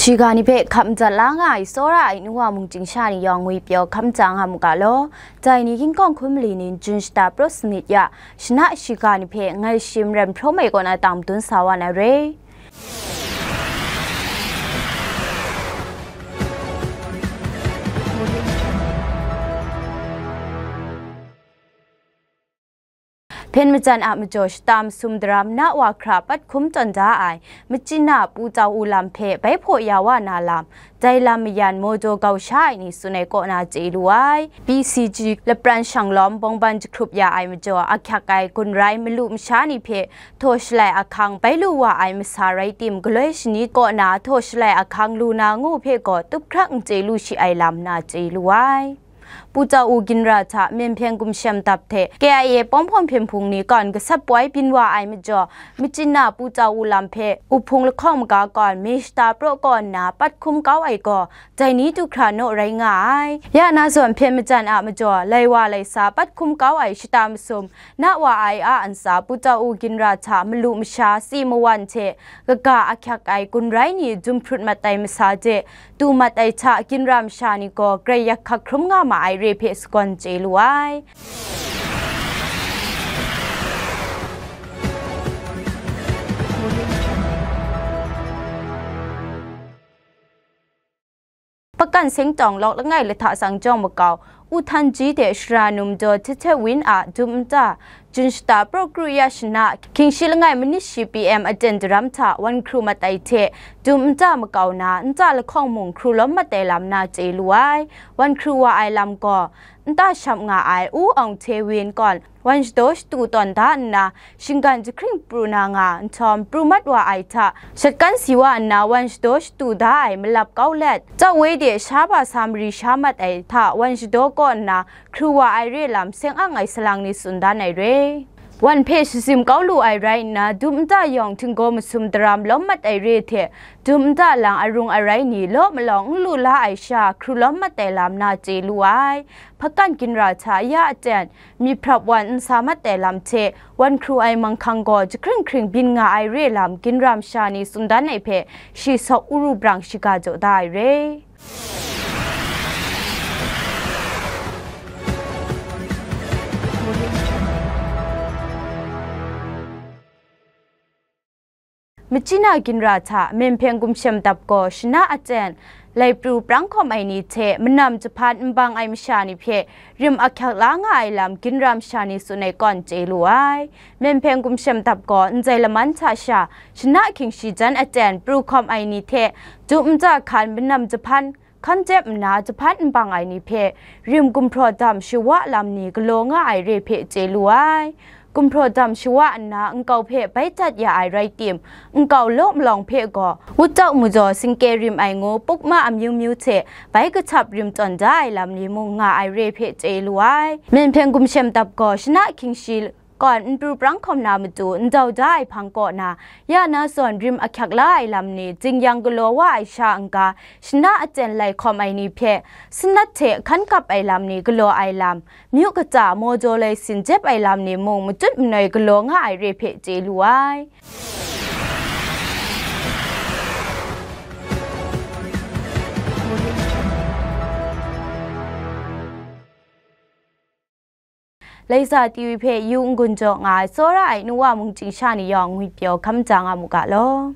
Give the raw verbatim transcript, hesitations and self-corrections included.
Shiga ni hpe hkap madat la nga ai tsawra ai nu wa mung chyingsha ni yawng ngwi pyaw hkap maja nga mu ga law. Dai ni ginhkawng hkun mali ni jun shata prat sanit ya, shana shiga ni hpe ngai shim ram hprawm ai kaw na tang madun sa wa na re. Hpyen majan a majaw shata masum daram na wa hkra pat hkum tawn da ai, Machyin na Pu Tau U lam hpe bai hpaw ya wa na lam, dai lam mayan maw jaw gau sha ai ni tsun ai kaw na chye lu ai. P C G lapran shanglawm bawngban jahkrup ya ai majaw ahkyak ai gun rai malu masha ni hpe htaw shalai ahkang bai lu wa ai masa rai tim, galoi shani kaw na htaw shalai ahkang lu na ngu hpe gaw tup hkrak n chye lu shi ai lam na chye lu ai. Pu Tau U ginra hta Myen Hpyen Gumshem Dap hte K I A pawng hpawng hpyen hpung ni kawn gasap poi byin wa ai majaw, Machyin na Pu Tau U lam hpe Uhpung lahkawng maga kawn mi shata praw kaw nna pat hkum kau ai gaw, dai ni du hkra naw rai nga ai. Ya na zawn hpyen majan a majaw, lai wa lai sa pat hkum kau ai shata masum, na wa ai a ntsa Pu Tau U ginra hta malu masha si mawan hte kaga ahkyak ai gun rai ni dum hprut mat ai masa de, du mat ai hta ginra masha ni gaw grai yak hkak hkrum nga ma ai re hpe sagawn chye lu ai. Pakan Sengtawng lawk langai lahta sang jawng makau, U Htan Ji hte Shara Num Daw Hte Hte Win a dum nta, jun shata praw kru ya shana, hkying shi langai manit shi P M aten daram hta wan hkru mat ai hte, dum nta makau na, nta lahkawng mung hkru lawm mat ai lam na chye lu ai. Wan hkru wa ai lam gaw, nta shap nga ai U Aung Hte Win kawn, wan shadaw shatu tawn da nna, shinggan jahkring pru na nga nhtawm, pru mat wa ai hta, shatkan si wa nna, wan shadaw shatu da ai malap kau let, Chau Wei de sha ba sa mari sha mat ai hta, wan shadaw kaw nna, hkru wa ai re lam seng ang ai salang ni tsun dan ai re. Wan hpe shazim kau lu ai rai nna, dum nta yawng htinggaw masum daram lawm mat ai re hte, dum nta lang arung arai ni law malawng n lu la ai sha, hkru lawm mat ai lam na chye lu ai. Hpakan ginra hta ya aten, myit hprap wan n sa mat ai lam hte, wan hkru ai manghkang gaw jahkring hkring byin nga ai re lam ginra masha ni tsun dan ai hpe, shi sawk uru brang shiga jaw da ai re. Machyin na ginra hta Myen Hpyen Gumshem Dap gaw shana aten, lai pru prang hkawm ai ni hte manam jahpan n bang ai masha ni hpe rim ahkyak la nga ai lam ginra masha ni tsun ai kawn chye lu ai. Myen Hpyen Gumshem Dap gaw ndai laman hta sha, shana hkying shi jan aten pru hkawm ai ni hte, dum nta hkan manam jahpan hkan jep nna jahpan n bang ai ni hpe, rim gumhpraw dam shawa lam ni galaw nga ai re hpe chye lu ai. Gumhpraw dam shawa nna nkau hpe bai dat ya ai rai tim, nkau law malawng hpe gaw, wutau majaw singke rim ai ngu pukma amyu myu hte bai kahcap rim tawn da ai lam ni mung nga ai re hpe chye lu ai. Myen Hpyen Gumshem Dap gaw shana hkying shi kawn n pru prang hkawm na matu n dau da ai hpang kaw na, ya na zawn rim ahkyak la ai lam ni, jing-yang galaw wa ai sha n-ga, shana aten lai hkawm ai ni hpe, sanat hte hkan kap ai lam ni galaw ai lam, myu kata maw jaw lai sin jep ai lam ni mung matut manoi galaw nga ai re hpe chye lu ai. Laisa T V hpe yu n-gun jaw nga ai tsawra ai nu wa mung chyingsha ni yawng ngwipyaw hkam ja nga mu ga law.